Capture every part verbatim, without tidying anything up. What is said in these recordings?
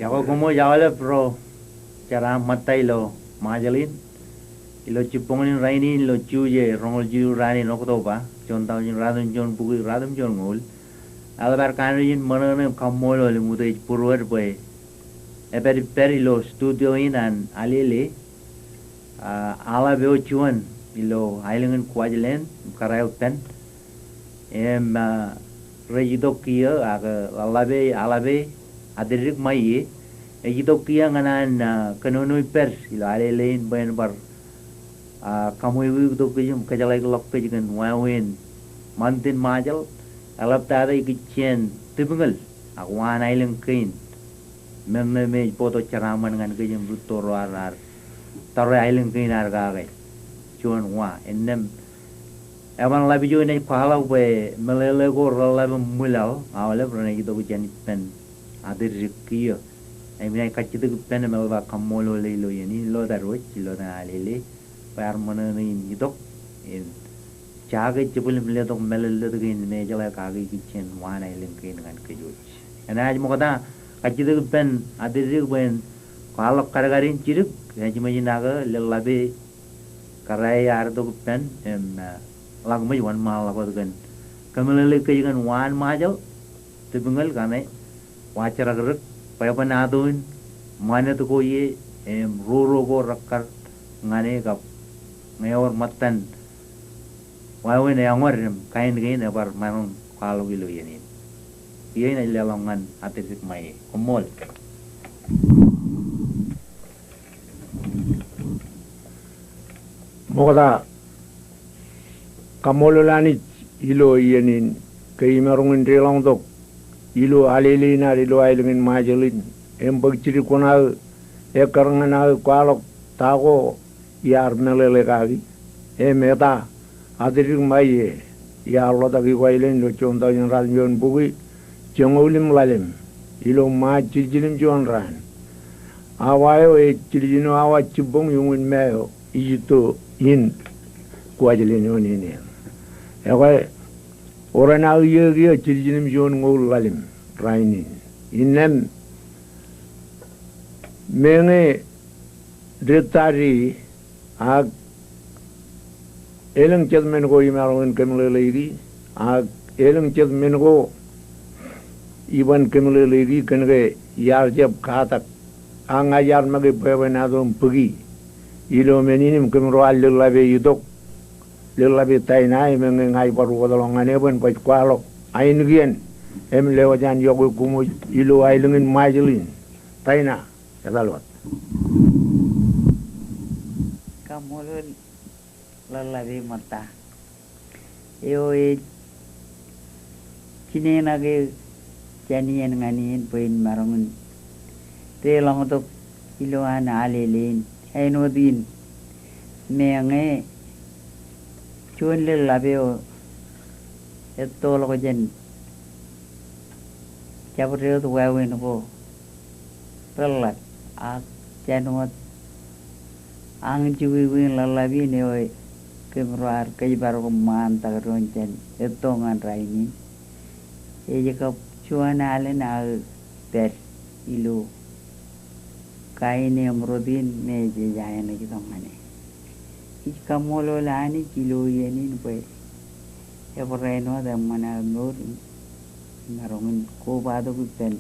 Ekwe koṃṃool aolep ro jeraṃṃan ṃōtta ilo Ṃajeḷ in, ilo jibboñōn in rainin ilo Juje roñoul jilu raan in Oktoba, juon taujin ratimjuon bukwi ratimjuon ñoul. Eḷap ad kanooj in ṃōṇōṇō im kaṃṃoolol im utiej būruod bwe epād ippād ilo studio in an Alele, ah, aḷap eo juon ilo aelōñ in Kuwajleen, kōrā eo ippān. Im, ah, rej itok kiiō ak ḷōḷḷap e, aḷap e, Atidik Ṃaie, ej itok kiiō ñan an, ah, kōnono ippād ilo Alele in bwe en bar, ah, kaṃweiweitok kōj im kōjeḷāikḷọk kōj kōn wāween ṃantin Ṃajeḷ, eḷaptata ikijjien tipñōl ak waan aelōñ kein. Meñe me ej bōktok jeraaṃṃan ñan kōj im rūtto ro raar tōre aelōñ kein ad kake juon wa. Innām eban ḷap ijo inaaj kwaḷọk bwe meḷeḷe ko reḷap im ṃwilaḷ aolep renaaj itok jān ippān Atidik kiiō. Im inaaj kajjitōk ippān im eḷap aō kaṃṃoolol e ilo iien in, ilo etan wōj, ilo etan Alele, bwe ear ṃōṇōṇō in itok im jake jibwil im letok mālōtlōt kein im ejeḷā kake ikijjien waan aelōñ kein ñan kōj wōj. Enaaj ṃokta kajjitōk ippān Atidik bwe en kwaḷọk kadkad in jidik, enaaj ṃōj in ak lōḷḷap e kōrā e ear itok ippān im, eh, ḷak ṃōj wōnṃaanḷọk wōt kōn kōmeḷeḷeik kōj kōn waan Ṃajeḷ, tipñōl kaṇe wa jerkdik, bwebwenato in, ṃanit ko ie, im roro ko rekkar ñan e kab ñe ewōr ṃōttan wāween eọñōd im kain kein ebar maroñ kwaḷọk ilo iien in. Kiiō inaaj leḷọk ñan Atidik Ṃaie. Koṃṃool. Ṃokta kaṃṃoolol Anij ilo iien in ke imaroñ in deḷọñtok ilo Alele in ad ilo aelōñ in Ṃajeḷ in im bōk jidik kuṇaō ekkar ñan aō kwaḷọk ta ko iar meḷeḷe kaki. Im eta Atidik Ṃaie iar ḷotak Ikuwailien ilo juon taujin ratimjuon bukwi joñoul im ḷalem ilo Ṃaaj jiljilimjuon raan. Awa eo ej jiljino awa jibboñ iuñin meo ijitto in Kuwajleen eo nene. Ekwe oran aō iiō kiiō jiljilimjuon ñoul ḷalem rainin. Innām meñe dettari ak elōñ jet men ko imaroñ in kōmeḷeḷeiki, ak elōñ jet men ko iban kōmeḷeḷeiki kōn ke iar jab katak. Ak ña iar make bwebwenato im bōki ilo men in im kōmro ar lōḷḷap e itok, lōḷḷap e Taina, im eñin ña ij bar wōtlọk ñan e bwe en baj kwaḷọk ainikien im lewōj an iọkwe koṃ wōj ilo aelōñ in Ṃajeḷ in. Taina, etal wōt. Kaṃṃoolol lōḷḷap e ṃōtta. Eo ej jinenake jān iien ñan iien bwe in maroñ in deḷọñtok ilowaan Alele in āinwōt in meñe juon lōḷḷap eo ettoḷọk jān jabdewōt wāween ko reḷḷap, ak jān wōt añjukwi in lōḷḷap in eo kōmro ar kōjparok im ṃaantak doon jān etto ñan rainin. Ej kab juon alen aō pād ilo kain e im rot in me jej aenōj tok ñan e. Ij kaṃṃoolol Anij ilo iien in bwe ebōrāinwōt eṃṃan aō mour im maroñ in kobatok ippān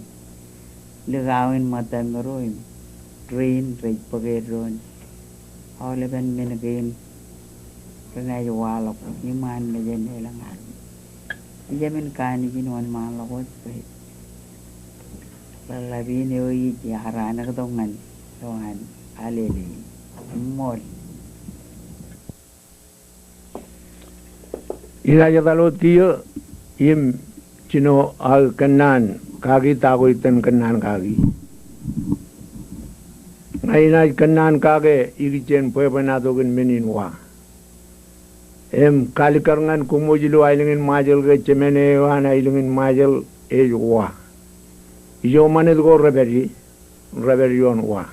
likao in ṃōttan ro im rein rej bōk eddoin aolepen men kein renaaj waḷọk iṃaan mejān elōñ armej. Ijāmin kanooj in wōnṃaanḷọk wōt bwe lōḷḷap in eo ij ear anōktok ñan eo an Alele in. Ṃool. Inaaj etal wōt kiiō im jino aō kōnnaan kaki ta ko itōn kōnnaan kaki. Ña inaaj kōnnaan kake ikijjien bwebwenato kōn men in wa. Im kalikkar ñan koṃ wōj ilo aelōñ in Ṃajeḷ ke jemān eo an aelōñ in Ṃajeḷ ej wa. Ijo ṃanit ko rej pād ie, rej pād ioon wa.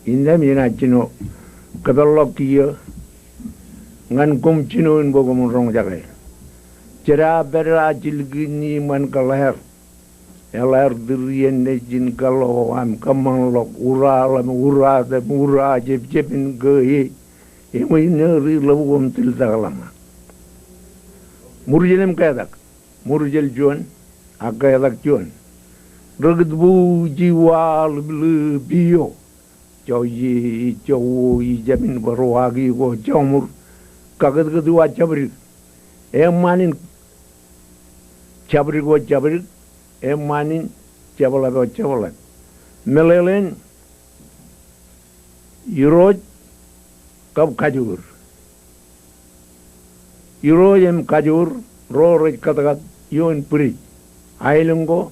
Innām inaaj jino kōpeḷḷọk kiiō ñan koṃ jino in bwe koṃwin roñjake. Jeda pād ajilkinni iṃaan kōḷḷāer Eḷaar tūr iien nejin, kōḷḷọk, aṃ kōṃṃanḷọk, uraḷ im uraat im uraajebjebin ke e, eṃōj nōri ḷōb ko im tiltak ḷōṃa. Ṃurjel im ketak. Ṃurjel juon, ak ketak juon. Ri-kūtbuuji wa ḷapḷap eo. Jouje, ejjo, wō, ijab in bōd, waaki ko, joṃur, kakūtkūt wa jabdik. Eṃṃaan in jabdik ko jabdik, eṃṃaan in jepḷap ko jepḷap. Meḷeḷein Irooj kab Kajoor. Irooj im Kajoor ro rej kōtkat ioon bwidej. Aelōñ ko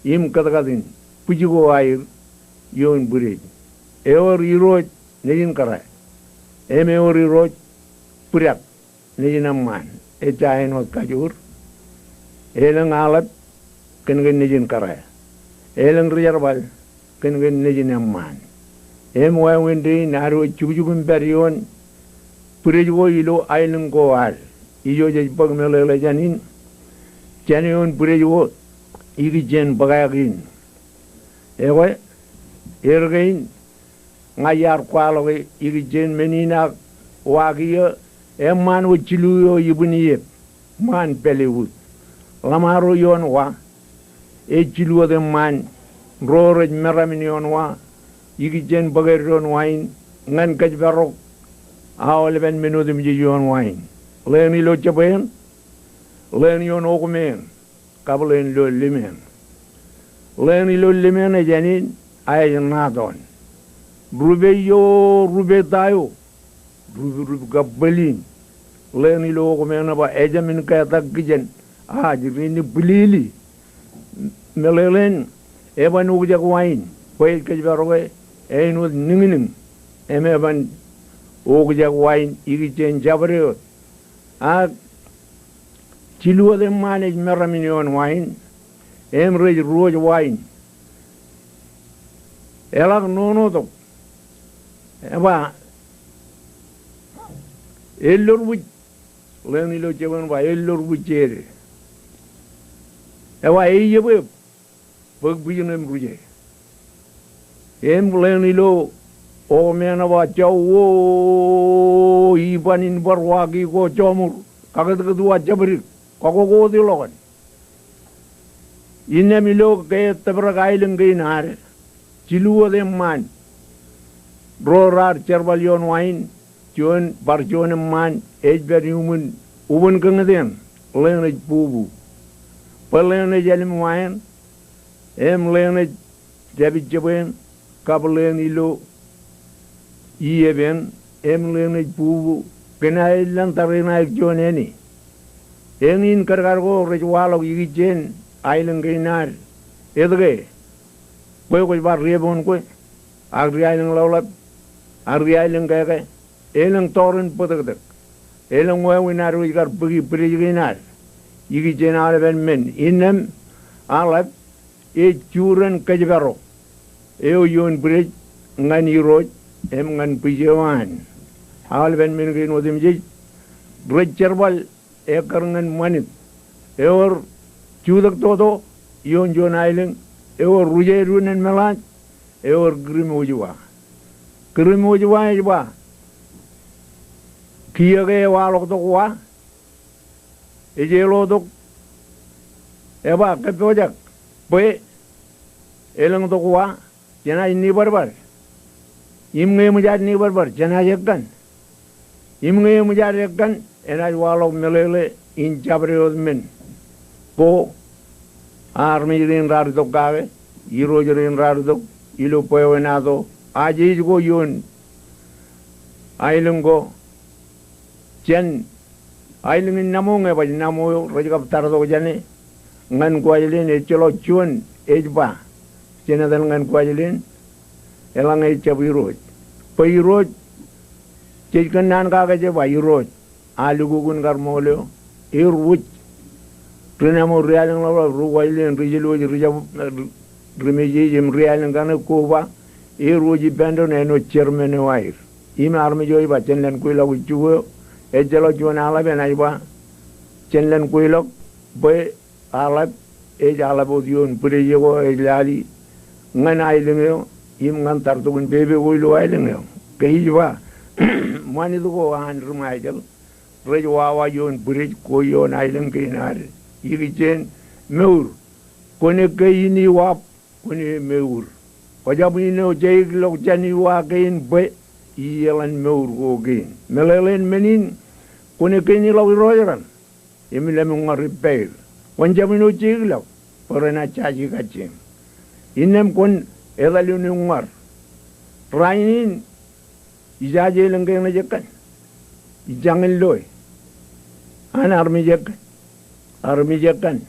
im kōtkat in bwij ko aer ioon bwidej. Ewōr irooj nejin kōrā im ewōr irooj bwidej nejin eṃṃaan. Ejja āinwōt Kajoor. Elōñ aḷap kōnke nejin kōrā. Elōñ rijerbal kōnke nejin eṃṃaan. Im wāween dein ad wōj jukjuk im pād ioon bwidej ko ilo aelōñ ko ad. Ijo jej bōk meḷeḷe jān in, jān ioon bwidej ko ikijjien bōkāāk in. Ekwe, er kein ña iar kwaḷọke ikijjien men in ak waaki eo, eṃṃaan wōt jilu eo ibwin iep ṃaan pālle wōt. Ḷōṃaro ioon wa, ej jilu wōt eṃṃaan ro rej meram in ioon wa, ikijjien bōk eddoin wa in ñan kōjparok aolepen men otemjej ioon wa in. Ḷeeṇ ilo jebween, ḷeeṇ ioon okmeen, kab ḷeeṇ ilo lemeen. Ḷeeṇ ilo lemeen ej āne in, a ej ṇatoon. Rupe eo, rupe ta eo, ruprup kab bōl in. Ḷeeṇ ilo okmeen ej ba, ejāmin ketak kijen, a ej ri ni bwilili. Meḷeḷein eban okjak wa in, bwe ej kōjparoke āinwōt niñniñ, im eban okjak wa in ikijjien jabdewōt. Ak jilu wōt eṃṃaan ej meram in ioon wa in, im rej ruwōj wa in. Eḷak nono tok. Eba, ellor bwij. Ḷeeṇ ilo jebween ba, ellor bwij jeje. Eba, eijebweb bōk bwijin im ruje. Im ḷeeṇ ilo okmeen ej ba, jọwō, iban in bar waaki ko joṃur, kakūtkūt wa jabdik, kakokoti ḷọkān. Innām ilo ke ettōprak aelōñ kein ad, jilu wōt eṃṃaan ro raar jerbal ioon wa in, juon, bar juon eṃṃaan ej pād iuṃwin ubōn kōñtien, ḷeeṇ ej bubu. Bwe ḷeeṇ ej ālim wa in, im ḷeeṇ ej dāpij jebween, kab ḷeeṇ ilo iep eṇ, im ḷeeṇ ej bubu, kōn aelōñ tariṇae juon āne. Eñin kadkad ko rej waḷọk ikijjien aelōñ kein ad. Etke? Bwe kwōj ba ri-epoonkwe, ak ri-aelōñ ḷapḷap, ak ri-aelōñ keke, elōñ tọọr in bōtōktōk. Elōñ wāween ad wōj kar bōki bwidej kein ad ikijjien aolepen men. Innām aḷap ej juren kōjparok eo ioon bwidej ñan Irooj im ñan Bwij eo an. Aolepen men kein otemjej rej jerbal ekkar ñan ṃanit. Ewōr jutak toto ioon juon aelōñ, ewōr ruje edwōj ñan meḷaaj, ewōr kūrmouj wa. Kūrmouj wa ej ba, kiiō ke ewaḷọktok wa, ej eḷotok, eba kōppojak bwe elōñtok wa, jenaaj nibadbad. Im ñe eṃōj ad nibadbad, jenaaj ekkan. Im ñe eṃōj ad ekkan, enaaj waḷọk meḷeḷe in jabdewōt men ko armej rein raar itok kake, irooj rein raar itok ilo bwebwenato, ajej ko ioon aelōñ ko jān aelōñ in Naṃo, ñe baj Naṃo eo rej kab tartok jāne, ñan Kuwajleen ejjeḷọk juon ej ba, jen etal ñan Kuwajleen, eḷaññe ejjab irooj. Bwe irooj, jej kōnnaan kake jej ba irooj, a lukkuun kar ṃool eo, er wōj. Ri Naṃo, ri-aelōñ ḷapḷap, ri Kuwajleen, ri Jelwōj, ri Jab-, ri Mejej im ri-aelōñ kaṇe koba, er wōj ippān doon āinwōt chairman eo aer. Im armej eo ej ba, jen lōñ kweilọk ijjuwe eo, ejjeḷọk juon aḷap enaaj ba, jen lōñ kweilọk, bwe aḷap ej aḷap wōt ioon bwidej ko ej lale ñan aelōñ eo im ñan tartok in pepe ko ilo aelōñ eo. Ke ij ba, ṃanit ko an ri Ṃajeḷ rej wawa ioon bwidej ko ioon aelōñ kein ad ikijjien mour. Kwōn ekkā in iwaap, kwōn e mour. Kwōjab in ojjeikḷọk jān iwa kein bwe i eḷan mour ko kein. Meḷeḷein men in, kwōn ekkā in ilọk irooj raṇ im lōmukñar ippāer. Kwōn jab in ojjeikḷọk bwe renaaj jaje kajjieñ. Innām kwōn etal in uññar. Rainin, ijaje elōñ ke eṇ ej ekkān? Ijañin loe. An armej ekkān? Armej ekkān.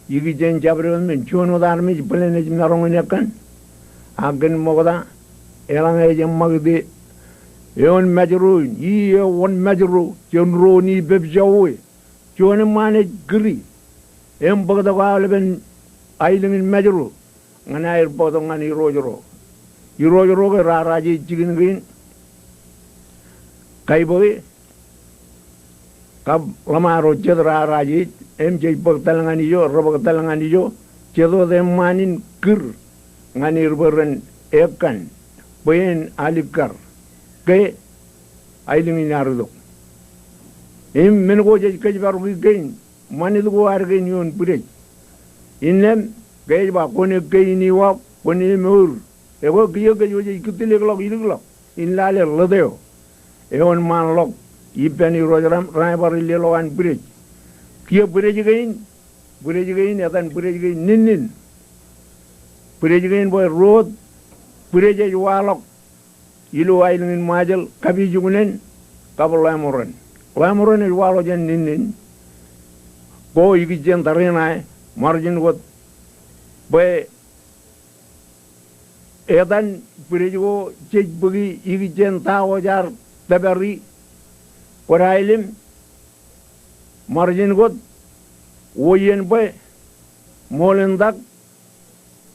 Ikijjien jabdewōt men, juon wōt armej bōlen ej maroñ in ekkān. Ak kōn ṃokta, eḷaññe ej eṃṃakūt eoon Mājro in, i eo wōn Mājro jān ro in ipepjọwe. Juon eṃṃaan ej kūri im bōktok aolepen aelōñ in Mājro ñan aer bōktok ñan irooj ro. Irooj ro ke raraje jikin kein, kaibōke, kab ḷōṃaro jet raraje im jej bōktal ñan ijo, rebōktal ñan ijo, jet wōt eṃṃaan in kūr ñan er bwe ren ekkān bwe en alikkar ke aelōñ in ear itok. Im men ko jej kōjparoki kein, ṃanit ko ad kein ioon bwidej. Innām ke ej ba kwōn ekkā in iwaap, kwōn e mour. Ekwe kiiō kōj wōj jej kūtlikḷọk ilikḷọk in lale ḷōt eo eoon ṃaanḷọk ippān irooj raṇ, raṇe bar illeḷọk an bwidej. Kiiō bwidej kein, bwidej kein etan bwidej kein Ninnin. Bwidej kein bwe ruo wōt bwidej ej waḷọk ilo aelōñ in Ṃajeḷ, Kapijuknen kab Ḷemoren. Ḷemoren ej waḷọk jān Ninnin ko ikijjien tariṇae, ṃarjin wōt bwe etan bwidej ko jej bōki ikijjien ta ko jaar tōpari kwōd aelōñ, ṃarjin wōt wōj iien bwe ṃool in tak,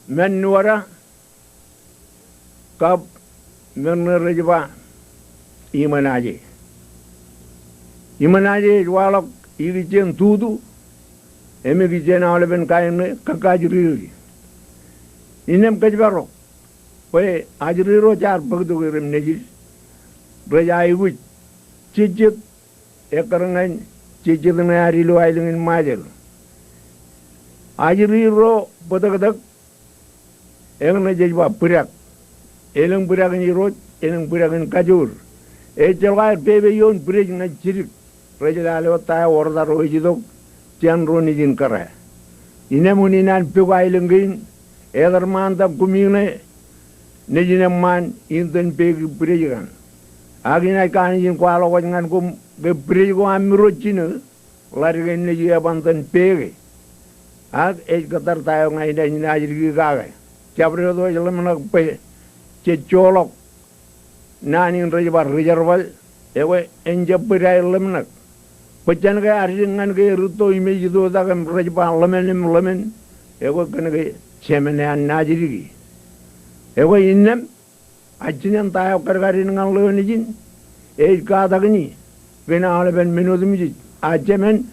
men nuwada, kab men ṇe rej ba iṃōnaje. Iṃōnaje ej waḷọk ikijjien tutu im ikijjien aolepen kain ṇe kōkkaajriri. Innām kōjparok bwe ajri ro jaar bōktok er im nejid rej aikuj jejjet ekkar ñan jejjet ṇe ad ilo aelōñ in Ṃajeḷ. Ajri ro bōtōktōk, eñṇe jej ba bwidek. Elōñ bwidek in irooj, elōñ bwidek in kajoor. Ejjeḷọk aer pepe ioon bwidej ñan jidik. Rej lale wōt ta eo order eo ej itok jān ro nejin kōrā. Innām unin an pok aelōñ kein, etōr ṃaantak kumi ṇe nejin eṃṃaan in itōn peiki bwidej kaṇ. Ak inaaj kanooj in kwaḷọk wōj ñan koṃ ke bwidej ko aṃ irooj jinō, ḷadik in nejū eban itōn peeke. Ak ej kōttar ta eo ña inaaj inaajriki kake. Jabdewōt eo ej ḷōmṇak bwe jej joḷọk naan in rej ba rijerbal, ekwe en jab bōd aer ḷōmṇak. Bōjjān ke ad dik ñan ke rūtto im ej itoitak im rej ba ḷōmṇak im ḷōmṇak, ekwe kōn ke jemān ear naaj diki. Ekwe innām, a jinen ta eo kadkadin ñan ḷeo nejin ej katakin e kōn aolepen men otemjej, a jemān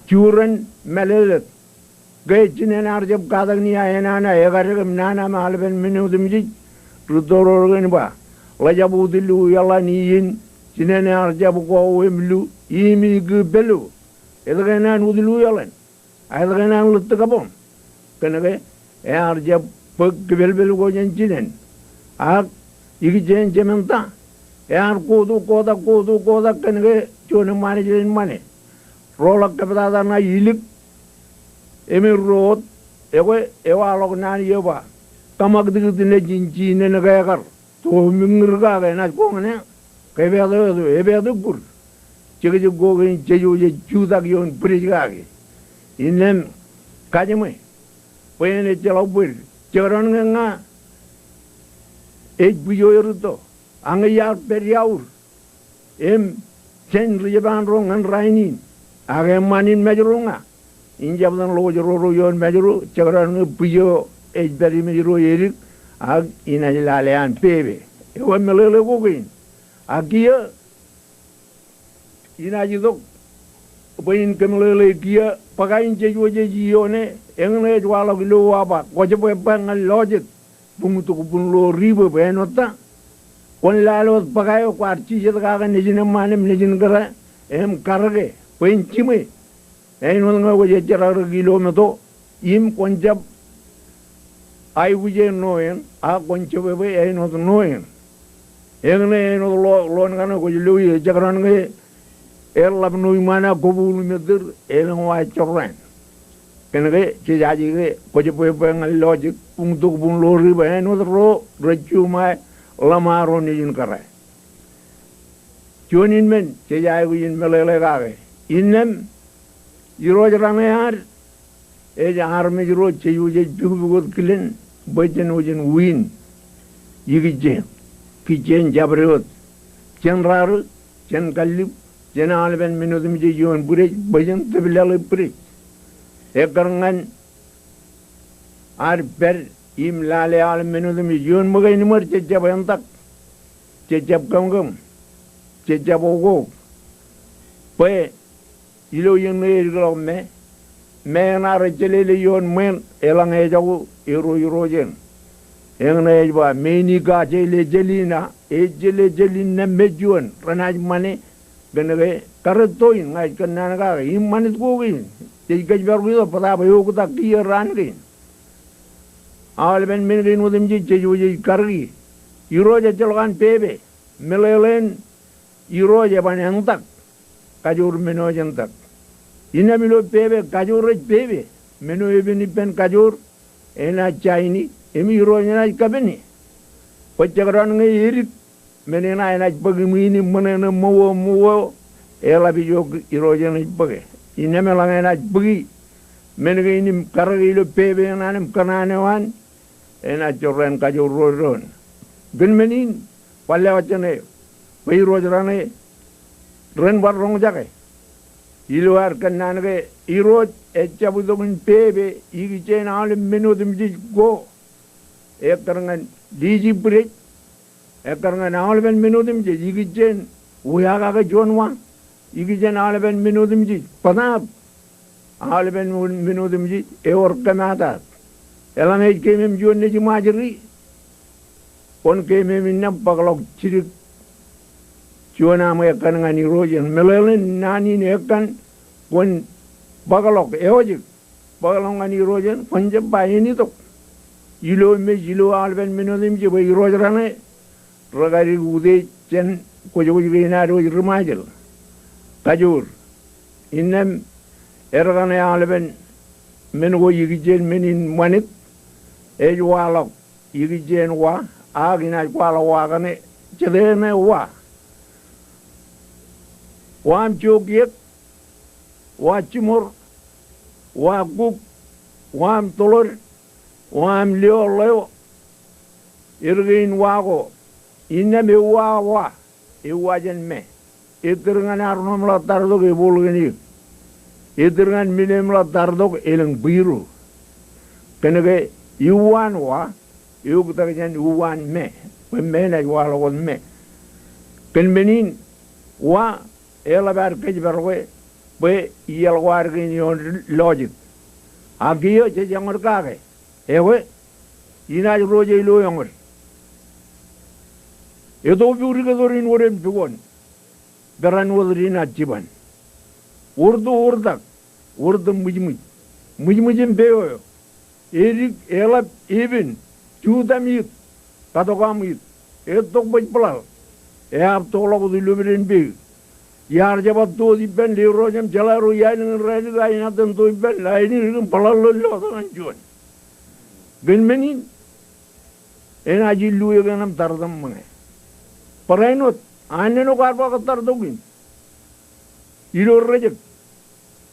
juren mālōtlōt. Ke jinen ear jab katakin e a enana ekadek im nana im aolepen men otemjej, rūtto ro rekōn ba, ḷejab utilu iaḷan iien, jinen ear jab ko im lu, im ikū pālu. Etke enana utilu iaḷan? A etke enana ḷōttōk abọm? Kōn ke ear jab bōk kipelpel ko jān jinen. Ak ikijjien jemān ta, ear kotu kotak, kotu kotak kōn ke juon eṃṃaan ej len ṃane. Roḷọk kōptata ṇa ilik, im ej ruo wōt, ekwe ewaḷọk naan eo ba, kaṃakūtkūt nejin jinen ke ekar. To, miñir kake enaaj koñṇe, ke epād eo, epād ekkur. Jekjek ko kein jejo jej jutak ioon bwidej kake. Innām kajeṃwe bwe en ejjeḷọk bōd. Jekdọọn ñe ña ej bwijo erūtto, ak ñe iar pād iaur im jān ri-Japan ro ñan rainin, ak eṃṃaan in Mājro ña, in jab itōn ḷọk ro ro ioon Mājro, jekdọọn ñe bwijo ej pād im ej ro edik, ak inaaj lale an pepe. Ekwe meḷeḷe ko kein. Ak kiiō inaaj itok bwe in kōmeḷeḷe kiiō bōk in jej wōj ej ioone, eñin ej waḷọk ilo aō ba, kwō jab ebwe ñan lọjet, buñtok bun ḷoor ibe bwe āinwōt ta. Kwōn lale wōt bōk eo kwaar jijet kake nejin eṃṃaan im nejin kōrā, im karōke, bwe en jiṃwe. Āinwōt ñe kwōj ejjeḷọk ilo meto, im kwōn jab aikuj e ṇo eṇ, ak kwōn jab ebwe āinwōt ṇo eṇ. Eñin eo āinwōt ḷo-, ḷoon kaṇe kwōj lo ie, ejjab kōṇaan ñe eḷap ṇo iṃaan ak kobuul im ettōr, elōñ wa ejorrāān. Kōnke jejaje ke kwō jab ebwe ñan lọjet, buñtok bun ḷoor ibe āinwōt ro rej juṃae ḷōṃaro nejin kōrā. Juon in men jej aikuj in meḷeḷe kake. Innām Irooj raṇe ad ej armej ro jej wōj ej pukpuk wōt kilen bwe jen wōj en win ikijjeen, kijjeen jabdewōt, jān raru, jān kallib, jān aolepen men otemjej ioon bwidej, bwe jen tōplale bwidej. Ekkar ñan ad pād im lale aolep men otemjej ioon ṃōk āinwōt jej jab entak, jej jab kōmkōm, jej jab okok. Bwe ilo iien ṇe edikḷọk me, me eṇ ear ejjeḷeḷe ioon ṃweo, eḷaññe ejako, Irooj, Irooj eṇ. Eñin ej ba, men in kajeḷā jān in, a, ejjeḷā jān in, innām mej juon renaaj ṃane, kōnke karetto in ña ij kōnnaan kake, im ṃanit ko kein, jej kōjparok itok bōtaab eoktak kiiō raan kein. Aolepen men kein otemjej jej wōj ej kariki. Irooj ejjeḷọk an pepe. Meḷeḷein Irooj eban entak. Kajoor men eo ej entak. Innām ilo pepe, kajoor ej pepe. Men eo epen ippān kajoor enaaj jaini, im Irooj enaaj kapene. Bwe jekdọọn ñe edik, men eṇ enaaj bōk iṃwiin im ṃōṇōṇō ṃōweo ṃōweo, eḷap ijo Irooj eṇ ej bōke. Innām eḷaññe enaaj bōki men kein im karōke ilo pepe eṇ an im kōṇaan eo an, enaaj jorrāān kajoor ro doon. Kōn men in, bar lewōj jāne, bwe Irooj raṇe, ren bar roñjake ilo ad kōnnaan ke Irooj ejjab itok in pepe ikijjeen aolep men otemjej ko. Ekkar ñan dijibbwidej, ekkar ñan aolepen men otemjej, ikijjeen wiakake juon wa, ikijjeen aolepen men otemjej, bōtaab aolepen men otemjej ewōr kōmaat. Eḷaññe ej keemem juon nejiṃaajri, kwōn keemem innām bōkḷọk jidik juon aṃ ekkan ñan Irooj eṇ. Meḷeḷein naan in ekkan kwōn bōkḷọk, eojik bōkḷọk ñan Irooj eṇ, kwōn jab ba en itok. Ilo mej, ilo aolepen men otemjej bwe Irooj raṇe, rekadik utiej jān kwōjkwōj kein ad wōj ri-Ṃajeḷ. Kajoor. Innām edkaṇe aolepen men ko ikijjeen men in ṃanit, ej waḷọk ikijjeen wa, ak inaaj kwaḷọk wa kaṇe, jete eṇ wa. Wa im jokiek, wa jiṃor, wa kuk, wa im tōḷod, wa im lio ḷeo, er kein wa ko, innām euwa wa, euwa jān me. Ettōr ñan arṇo im ḷak tartok, ebooḷ kōn eō. Ettōr ñan mine im ḷak tartok, elōñ bwiru. Kōnke iuwaan wa eoktak jān iuwaan me, bwe me enaaj waḷọk wōt me. Kōn men in, wa eḷap ad kōjparoke bwe iaḷ ko ad kein ioon lọjet. Ak kiiō jej eñor kake. Ekwe, inaaj roje ilo eñor. Eto pukdiktok in wōt en pukon. Peran wōt ri-inaaj jiban. Wōrto wōrtak, wōrto ṃwijṃwij. Ṃwijṃwij im peo eo. Edik, eḷap, epen, jutam it, katok aṃ it. Ettok bōjbōḷaḷ. Eab tokḷọk wōt ilo meden peik. Iar jab ba to ippān, lerooj im jeḷā ro iain in rālik, ain eo etan to ippān, lain in edik im bōḷaḷḷoḷḷọk tok ñan juon. Kōn men in, enaaj illu ekan im tartan ṃōñā. Barāinwōt, anniṇ eo kwaar ba kōttartok in. Ilo rejab.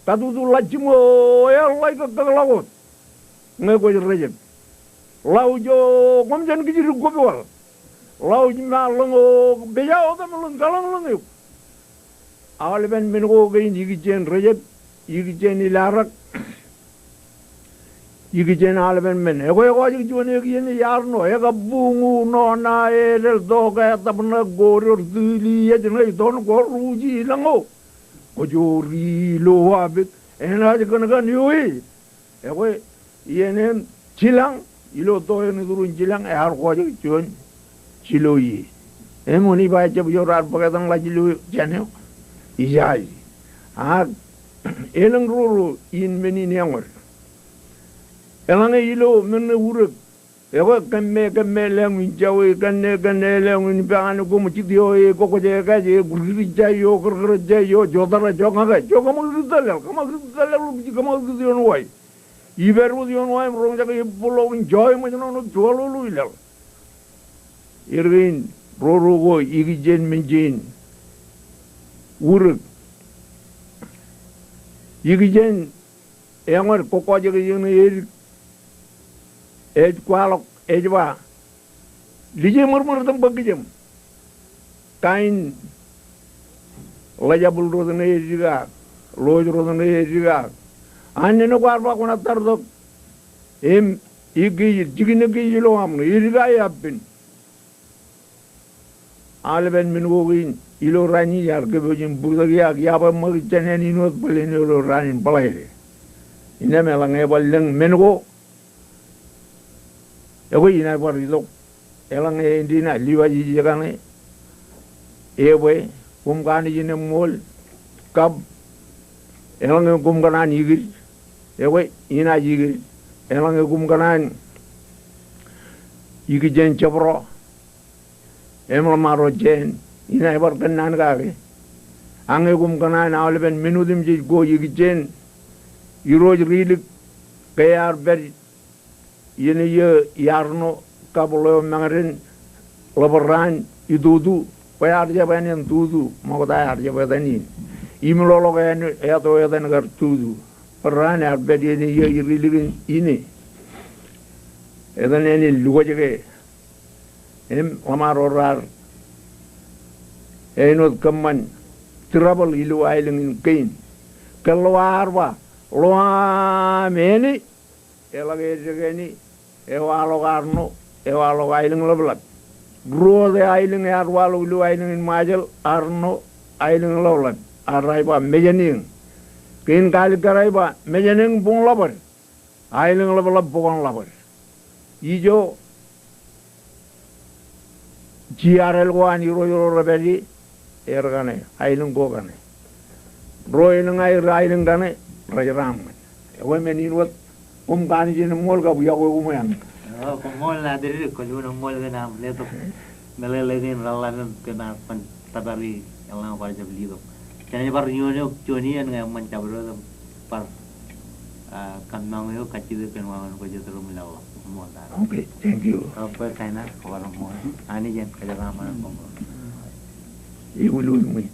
Katutu ḷajjiṃwe eo eḷḷā ikōkkōkḷọk wōt. Ñe kwōj rejab. Ḷauj eo, koṃ jen kijdik kopool. Ḷauj me ḷōñ eo, pejā wōt im ḷōñ, kaḷōñḷōñ eok. Aolepen men ko kein ikijjien rejab, ikijjien ilarak, ikijjien aolepen men. Ekwe, ekwe, ej juon eō kiiō iar ṇo, ekabbuñu, ṇo, ṇa, edel, toka, etōb, ṇe, kōdor, tūli, ej, ṇe, iton, ko, ruji, lōñ eo. Kōjoor, ilo, wa, pek. Enaaj kōn kōn eo e. Ekwe, iien in jilañ, ilo to eṇ iturūṃ jilañ, ear kọjek juon jilo ie. Im wōn ij ba ejjab ijo raar bōk etan ḷọk ilo jān eo, ijaje. Ak elōñ roro in men in eñood. Eḷaññe ilo men ṇe urōk, ekwe kōmme, kōmme lōñ in jawōj, kōnne, kōnne lōñ in pāñin, koṃ jitio e, kokwōj e, kōj e, kwōj ri jai eo, kōrkōrōt jai eo, jotara, joñak e, jo kōṃakūt tōl laḷ, kōṃakūt tōl laḷ, kōṃakūt ioon wa e. Ippaad wōt ioon wa im roñjake ebbōḷọk in jọọṃ ṃōjṇọ ṇe juwaḷ ḷọk laḷ. Erkein roro ko ikijjien men jein urōk. Ikijjien eñood kokkojek eo eṇ edik. Ej kwaḷọk, ej ba, lije ṃōrṃōr itōn bōk kijem. Kain ḷōjabōl rot ṇe edikaak, ḷooj rot ṇe edikaak. An nene ko ear ba kwōnaaj tar tok im ikijjien jikin ikijjien ilo aṃ ṇe, edikaak e epen. Aolepen men ko kein ilo raan in iar kōpooj im bōktok e ak iar ba ṃōk jān āne in wōt bōlen ilo raan in Bōḷaide. Innām eḷaññe ebar lōñ men ko, ekwe inaaj bar itok. Eḷaññe āindein Liwaj ej kaṇe, ebwe, koṃ kanooj in eṃṃool, kab eḷaññe koṃ kōṇaan ikid, ekwe inaaj ikid. Eḷaññe koṃ kōṇaan ikijjien jebdọ, im ḷōṃaro jān, inaaj bar kōnnaan kake. Ak ñe koṃ kōṇaan aolepen men otemjej ko ikijjien, Irooj ri ilik, ke ear pād iien eo iar ṇo kab ḷeo mañden ḷōbar raan itutu, bwe ear jab āne in tutu, ṃokta ear jab etan in. Im ḷoḷọk āne, eto etan kar tutu. Bwe raan ear pād iien eo ri ilik in ine. Etan āne in lukajke. Im ḷōṃaro raar āinwōt kōṃṃan trouble ilo aelōñ in kein. Ke ḷo ear ba, ḷo aṃ āne, eḷak ejjek āne, ewaḷọk ear ṇo, ewaḷọk aelōñ ḷapḷap. Ruo wōt aelōñ ear waḷọk ilo aelōñ in Ṃajeḷ, ear ṇo aelōñ ḷapḷap. Ear rej ba mejān eō. Kein kaalikkar ej ba mejān eō buñ ḷapḷap. Aelōñ ḷapḷap bwe kwōn ḷapḷap. Ijo G R L ko an Irooj ro rej pād ie, er kaṇe, aelōñ ko kaṇe. Ro elōñ aer aelōñ kaṇe, rej raṃṃan. Ekwe men in wōt, koṃ kanooj in eṃṃool kab iọkwe koṃ eañ. O, koṃṃool Natidik, kwōj wōn eṃṃool kōn aṃ letok meḷeḷe kein reḷap im kōm ar ban tōpar ie eḷaññe kwaar jab letok. Jenaaj bar iioon eok juon iien ñe eṃṃan jabdewōt im bar, ah, kōmmaṃ eok kajjitōk kōn wāween ko jet ro im leḷọk. Koṃṃool Natidik. Okay, thank you. Kab bwe kain ad, kwōbar eṃṃool. Anij en kōjeraaṃṃan koṃ. Ewi, ewi, ewi.